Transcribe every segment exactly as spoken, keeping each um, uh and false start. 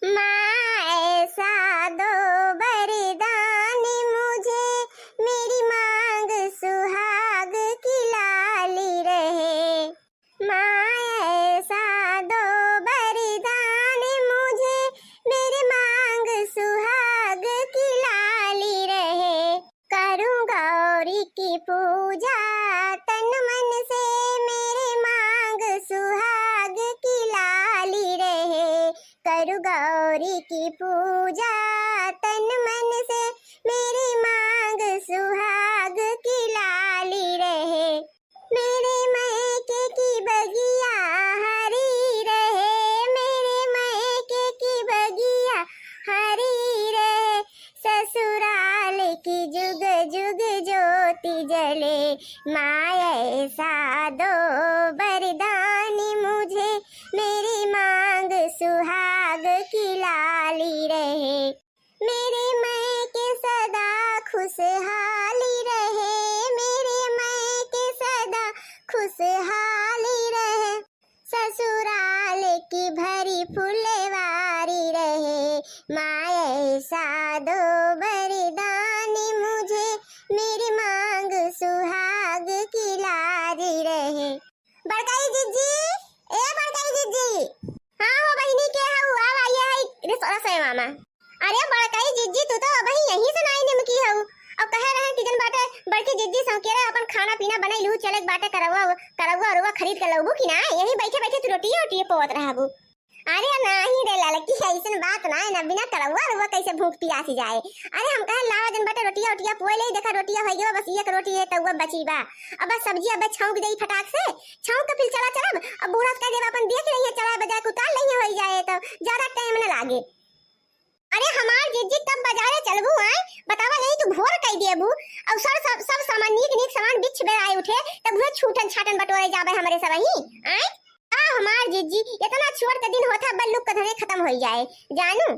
माँ ऐसा दो वरदान मुझे, मेरी मांग सुहाग की लाली रहे। माँ ऐसा दो वरदान मुझे, मेरी मांग सुहाग की लाली रहे। करूँ गौरी की पूजा तन मन से, मेरी मांग सुहाग की लाली रहे। करूँ गौरी की पूजा तन मन से, मेरी मांग सुहाग की लाली रहे। मेरे मायके की बगिया हरी रहे, मेरे मायके की बगिया हरी रहे, ससुराल की जुग जुग ज्योति जले। माँ ऐसा दो वरदान मुझे, मेरी मांग सुहाग की लाली रहे। मेरे मायके सदा खुशहाली रहे, मेरे मायके सदा खुशहाली रहे, ससुराल की भरी फुलवारी रहे। माँ ऐसा दो वरदान मुझे, मेरी मांग सुहाग की लाली रहे। बड़काई जिज्जी, ए बड़काई जिज्जी। हाँ हो बहिनी, के हऊ? आवा, ये है रस-, रसोई मामा। अरे बड़काई जिज्जी, तू तो अबही यहीं से नाई निमकी हऊ। अब कहे रहे कि जन बाटे बड़की जिज्जी सौकेरे अपन खाना पीना बनाई लू, चले के बाटे करौआ, करौआ उरौआ खरीद के लौबू कि ना? यहीं बैठे बैठे तू रोटिए ओटिए पोवत रहबू। अरे नाही रे ललकी, ऐसन बात ना है ना, बिना करौआ रउआ कैसे भूख पियासी जाए। अरे हम कहे लावा जन बाटे रोटिया ओटिया पोए ले, देखा रोटिया होइ गवा, बस एक रोटी है तउआ बची बा। अब बस सब्जी अब छौंक देई फटाक से, छौंक के फिर चला चलब। अब बूढ़ा से कह देबा अपन देख लेइहे, चला बजा के उतार लेइहे, होइ जाए तो ज्यादा टाइम ना लागे। अरे हमार जिज्जी कब बाजारे चलबू आए, बतावा यही तू भोर कई देबू। अब सब सब, सब सामान नीक नीक सामान बिछ बे आए उठे, तब उहे छूटन छाटन बटोरे जाबे हमरे सब ही आए। आ हमार जिज्जी, इतना छोट के दिन होता, बल्लू के धरे खत्म होई जाए, जानू।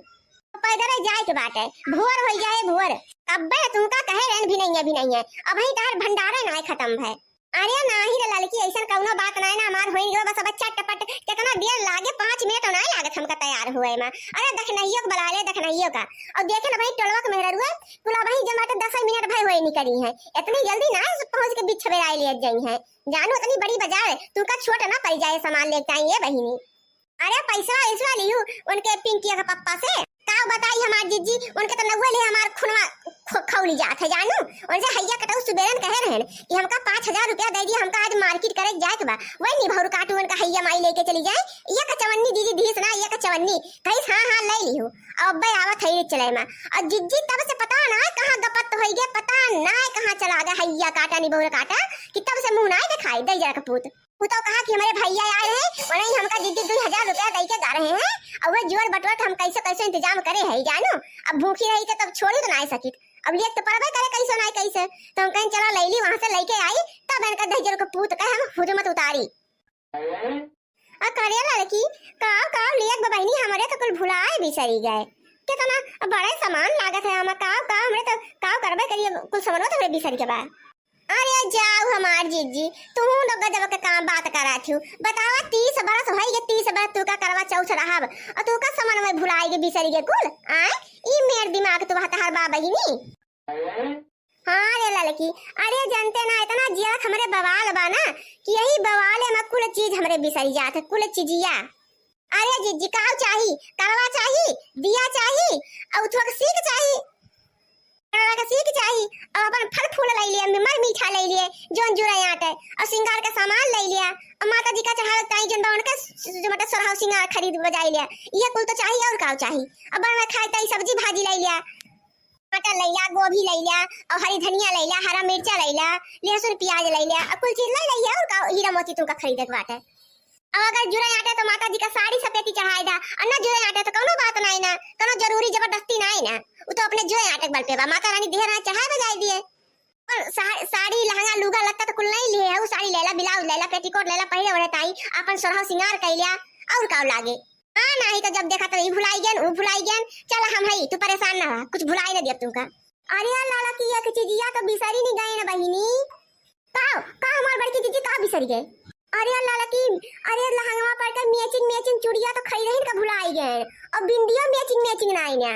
पैदल जाए के बाटे, भोर होई जाए, भोर। अब्बे तुमका कहे रहन भी नहीं है, भी नहीं है, अबही तहार भंडारे नाय खत्म भय। अरे नाही रे ललकी, ऐसन कौनो बात नाय ना, हमार होई गयो, बस अब चटपट, कितना देर लागे, पाँच मिनट नाय लागत हमका तैयार हुए में। अरे दखनहियो के बुला ले, दखनहियो का। और देखे ना भाई, टोलवा के मेहररुआ, कुल अबही जमा तो दस मिनट भय होए निकली है, इतनी जल्दी ना पहुँच के बिछ बेराए ले जाई है। जानू, इतनी बड़ी बाजार है, तुमका छोट ना पड़ जाए सामान लेके आई ये बहिनी। अरे पैसवा ऐसवा लिहू उनके पिंकिया के पप्पा से। का बताई हमार जिज्जी, उनके तो नउए ले हमार खुनवा खो-, खौली जात है जानू। उनसे हैया कटऊ सुबेरन कहे रहन कि हमका पाँच हजार रुपया दे दिया, हमका आज मार्केट करे जाए के बा। वही निभौर काटू उनका हैया माई लेके चली जाए। ये कचवन्नी दीदी दीस ना, ये कचवन्नी कहिस, हाँ हाँ ले लिहू। अब अब्बे आवत है चले मा। और जिज्जी तब से पता ना कहाँ गपत होई गए, पता ना कहाँ चला गए हैया काटा निभौर काटा, कि तब से मुँह ना दिखाई दे जरा कपूत। उ तो कहा कि हमरे भैया आए हैं, उन्हें हमका दीदी दुई हजार रुपया दे के गा रहे हैं, और वह जोर बटोर के हम कैसे कैसे इंतजाम करे है जानू। अब भूखी रही तो तब छोड़ी तो ना सकित, अब लिए तो परबे करे कैसे ना कैसे, तो हम कहें चला लैली वहां से लेके आई, तब इनका दहिजर के पूत के हम हुजमत उतारी। आ करे लड़की, का का लिए बहिनी, हमरे तो कुल भुलाए बिसरी गए, कितना बड़े सामान लागत है हमार, का का हमरे तो का करबे करिए, कुल सामानो तो हमरे बिसर के बा। अरे जाओ हमार जीजी, तू लोग गजब के काम बात करा थू। बतावा, तीस बरस होई गे, तीस बरस तू का करवा चौथ रहब, और तू का समन में भुलाई गे, बिसरी गे कुल। आय, ई मेर दिमाग तू हतहर बा बहिनी। हाँ रे ललकी, अरे जनते ना, इतना जिया हमरे बवाल बा ना, कि यही बवाले में कुल चीज हमरे बिसरी जात है, कुल चीजिया। अरे जीजी, काव चाही? करवा चाही, दिया चाही, और थोड़ा सीख चाही, करवा का सीख चाही, और अपन फल फूल ले लिए, मर मीठा ले लिए, जोन जुरा आटे, और श्रृंगार का सामान ले लिया, और माता जी का चढ़ावे ताई जोन बा उनका स-, स-, जो मतलब सोरहाव श्रृंगार खरीद बजाई लिया, ये कुल तो चाही, और काव चाही? अब बना खाए ताई सब्जी भाजी ले लिया, टमाटर ले लिया, गोभी ले लिया, और हरी धनिया ले लिया, हरा मिर्चा ले लिया, लहसुन प्याज ले लिया, और कुल चीज ले लिया, और का हीरा मोती तुमका खरीदे के बाटे। और अगर जुरे आटे तो माता जी का साड़ी सफेदी चढ़ाए दा, और न जुरे आटे तो कौनो बात नाई ना, कौनो जरूरी जबरदस्ती नाई ना, उ तो अपने जुरे आटे के बल पे बा, माता रानी देह रात चढ़ाए बजाए दिए। और सा-, साड़ी लहंगा लुगा लत्ता तो कुल नहीं लिए है, उ साड़ी लेला, ब्लाउज लेला, पेटीकोट लेला, पहले ओढ़े ताई अपन सोरहाव सिंगार कर लिया, और का लागे। हाँ, नाही तो जब देखा तब ई भुलाई गेन, उ भुलाई गेन। चला हम हई, तू परेशान ना हो, कुछ भुलाई ना दिया तुमका। अरे यार लाला की एक चीजिया तो बिसरी नहीं गए ना बहिनी। का, का हमार बड़की जीजी का बिसरी गए? अरे ललकी, अरे लहंगवा पर के matching matching चूड़िया तो खरीदहिन का भुलाई गए, और बिंदियो matching matching ना आईना।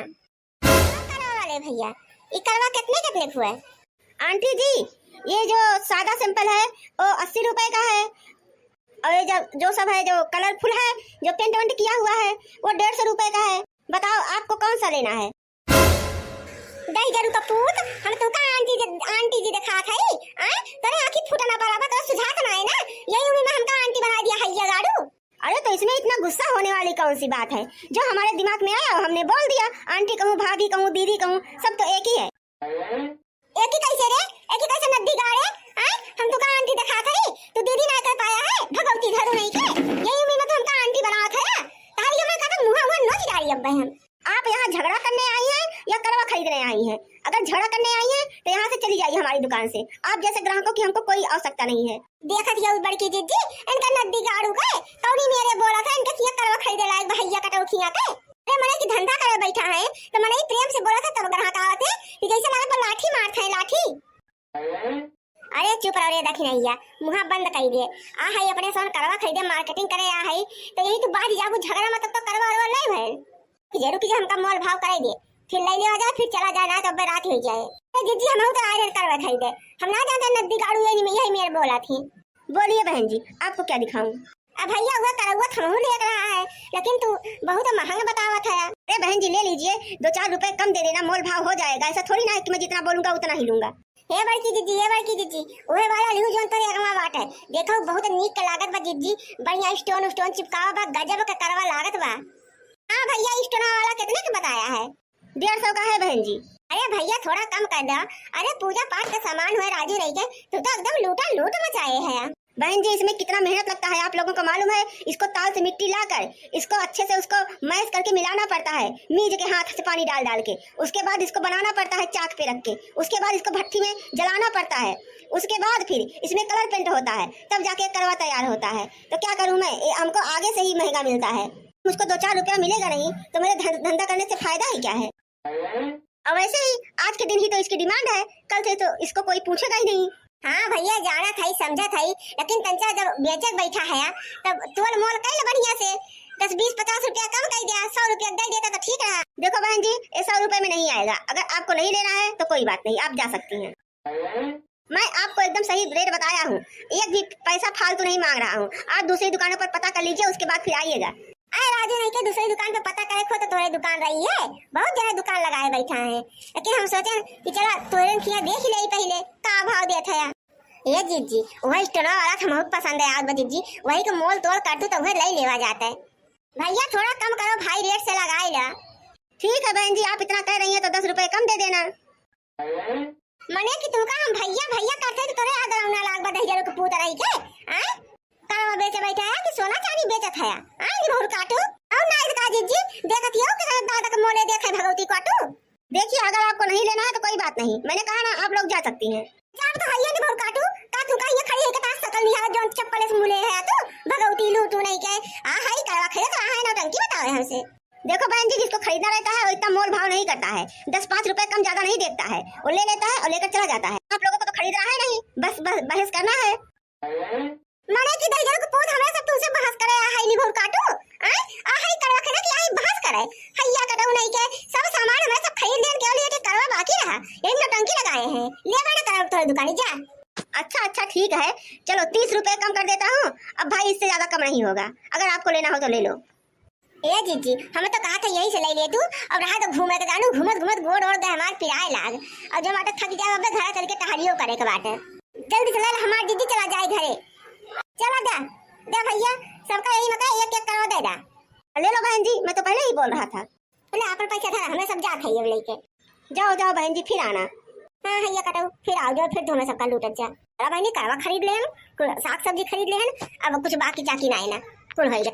करवा वाले भैया, ई करवा कितने कितने के हुआ है? आंटी जी, ये जो सादा simple है, वो अस्सी रुपए का है, और ये जो, जो सब है, जो colourful है, जो paint वेंट किया हुआ है, वो डेढ़ सौ रुपए का है। बताओ, आपको कौन सा लेना है? दहिजरू का पूत, हम तुका आंटी जी, आंटी जी देखात है, आय? तोरे आँखी फूटना बराबर, तोरे सुझात ना है ना? यही उम्र में हमका आंटी बना दिया है ये गाड़ू। अरे, तो इसमें इतना गुस्सा होने वाली कौन सी बात है? जो हमारे दिमाग में आया, वो हमने बोल दिया। आंटी कहूँ, भाभी कहूँ, दीदी कहूँ, सब तो एक ही है। एक ही कैसे रे? एक ही कैसे नद्दी गाड़े? आय? हम तुका आंटी देखात है, तू दीदी ना कह पाया है, भगवती धरू नहीं के। यही उम्र में तो हमका आंटी बनावत है। तारी हमारे का तो मुँह, मुँह नोच डाली अब हम। आप यहाँ झगड़ा करने आई हैं या करवा खरीदने आई हैं? अगर झगड़ा करने आई हैं तो यहाँ से चली जाइए हमारी दुकान से। आप जैसे ग्राहकों की हमको कोई आवश्यकता नहीं है। देखत हियो बड़की जिज्जी, इनका नद्दी गाड़ू के, कौनी मेरे बोला था इनके किया करवा खरीदे लायक भैया कटौखिया के। अरे मने की धंधा करे बैठा है तो मने ही प्रेम से बोला था तब ग्राहक आवत है कि जैसे लगे पर लाठी मारत है, लाठी। अरे चुप रहो रे दखिनैया, मुँह बंद कर दे। आ है अपने सोन करवा खरीदे, marketing करे आ है, तो यही तू बाज जाबू झगड़ा में, तब तो करवा अरवा नहीं भइल। कि जरूर कि हमका मोल भाव करे दे, फिर ले लेवा जाए, फिर चला जाए ना, तो अबे रात हो जाए। ए जिज्जी, हम तो आयरन करवा खरीदे, हम ना जानते नद्दी गाड़ू यही में, यही मेरे बोला थी। बोलिए बहन जी, आपको क्या दिखाऊं? अब भैया हुआ करौआ थमहू लेत रहा है, लेकिन तू बहुत महंग बतावत है। अरे बहन जी, ले लीजिए, दो चार रुपए कम दे देना, मोल भाव हो जाएगा। ऐसा थोड़ी ना है कि मैं जितना बोलूंगा उतना ही लूंगा। हे बड़की जिज्जी, हे बड़की जिज्जी, ओहे वाला लिहू जौन तोरे अगवा बाटे। देखो बहुत नीक के लागत बा जिज्जी, बढ़िया stone उस्टोन चिपकावा बा, गजब के करवा लागत बा। हाँ भैया, स्टोनवा वाला कितने के बताया है? डेढ़ सौ का है बहन जी। अरे भैया थोड़ा कम कर दो। अरे पूजा पाठ का सामान हुआ राजू नहीं के, तू तो एकदम लूटा लूट मचाए है। बहन जी, इसमें कितना मेहनत लगता है आप लोगों को मालूम है? इसको ताल से मिट्टी लाकर इसको अच्छे से उसको मैश करके मिलाना पड़ता है, मीज के हाथ से पानी डाल डाल के। उसके बाद इसको बनाना पड़ता है चाक पे रख के, उसके बाद इसको भट्ठी में जलाना पड़ता है, उसके बाद फिर इसमें कलर पेंट होता है, तब जाके करवा तैयार होता है। तो क्या करूँ मैं, ये हमको आगे से ही महंगा मिलता है। मुझको दो चार रुपया मिलेगा नहीं तो मेरे धं-, धंधा करने से फायदा ही क्या है? और वैसे ही आज के दिन ही तो इसकी डिमांड है, कल से तो इसको कोई पूछेगा ही नहीं। हाँ भैया, जानत हई, समझत हई, लेकिन तंचा जब बेचे के बैठा है, तब तोल मोल कइल बढ़िया से, दस, बीस, पचास रुपया कम कर दिया, सौ रुपया दे देता तो ठीक रहा। देखो बहन जी, ये सौ रुपए में नहीं आएगा, अगर आपको नहीं लेना है तो कोई बात नहीं, आप जा सकती हैं। मैं आपको एकदम सही रेट बताया हूँ, एक भी पैसा फालतू नहीं मांग रहा हूँ। आप दूसरी दुकानों पर पता कर लीजिए, उसके बाद फिर आइएगा। अरे राजू नहीं के दूसरी दुकान पे पता करे खो तो तोरे दुकान रही है, बहुत जगह दुकान लगाए बैठा है, लेकिन हम सोचे कि चला तोरे खिया देख ही ले पहले का भाव देत है। ये जिज्जी, वह स्टोनवा वाला तो बहुत पसंद है आज बा जिज्जी, वही के मोल तोल काटू तो वह ले लेवा जाता है। भैया थोड़ा कम करो भाई, रेट से लगाए ला। ठीक है बहन जी, आप इतना कह रही हैं तो दस रुपए कम दे देना। मने कि तुमका हम भैया भैया करते तो तोरे आदर ना लाग बा दहिजरू के पूत रही के, आय? करवा बेचे बैठा है कि सोना चांदी बेचत है, आय? निभौर काटू। और ना इसका जिज्जी, देखत ही हो कि दादा के मोले देखे भगवती काटू। देखिए, अगर आपको नहीं लेना है तो कोई बात नहीं, मैंने कहा ना, आप लोग जा सकती हैं। चाप तो हइये निभौर काटू, का तू का ये खड़ी है के तार सकल निहार जौन चप्पल से मुले है तू, भगवती लू तू नहीं के, आ हई करवा खरीदत रहा है, नौटंकी बतावे हमसे। देखो बहन जी, जिसको खरीदना रहता है वो इतना मोल भाव नहीं करता है, दस पाँच रुपए कम ज्यादा नहीं देखता है, वो ले लेता है और लेकर चला जाता है। आप लोगों को तो खरीदना है नहीं, बस, बस बहस करना है। मने कि दहिजरू के पूत हमरा सब तुमसे बहस करे आ हई निभौर काटू, आय? आ हई करवा के ना कि आ हई बहस करे, हैया कटऊ नहीं के, सब सामान हमरा सब खरीद लेन, केवल ये के करवा बाकी रहा, यही नौटंकी लगाए हैं, ले बड़ा करवा तोरे दुकानी जा। अच्छा, अच्छा, ठीक है, चलो तीस रुपए कम कर देता हूँ, अब भाई इससे ज्यादा कम नहीं होगा, अगर आपको लेना हो तो ले लो। ए जिज्जी, हमें तो कहा था यहीं से ले ले तू, अब रहा तो घूमे के जानू, घूमत घूमत गोड़ ओड़ गए हमार पिराए लाग, और जब आटा थक जाए अबे घर चल के टहलियो करे के बाटे। जल्दी से ले ले हमार जिज्जी, चला जाए घरे। चला दे, दे भैया, सबका यही मका एक एक करवा दे दा। ले लो बहन जी, मैं तो पहले ही बोल रहा था। ले अपन पैसा धरा, हमें सब जात है ये लेके। जाओ, जाओ बहन जी, फिर आना। हाँ, हैया कटऊ, फिर आओ जो, फिर तुम्हें सबका लूटत जा। अरे बहनी, करवा खरीद लेहन, कुल साग सब्जी खरीद लेहन, अब कुछ बाकी चाकी ना है ना, कुल होई जाता है।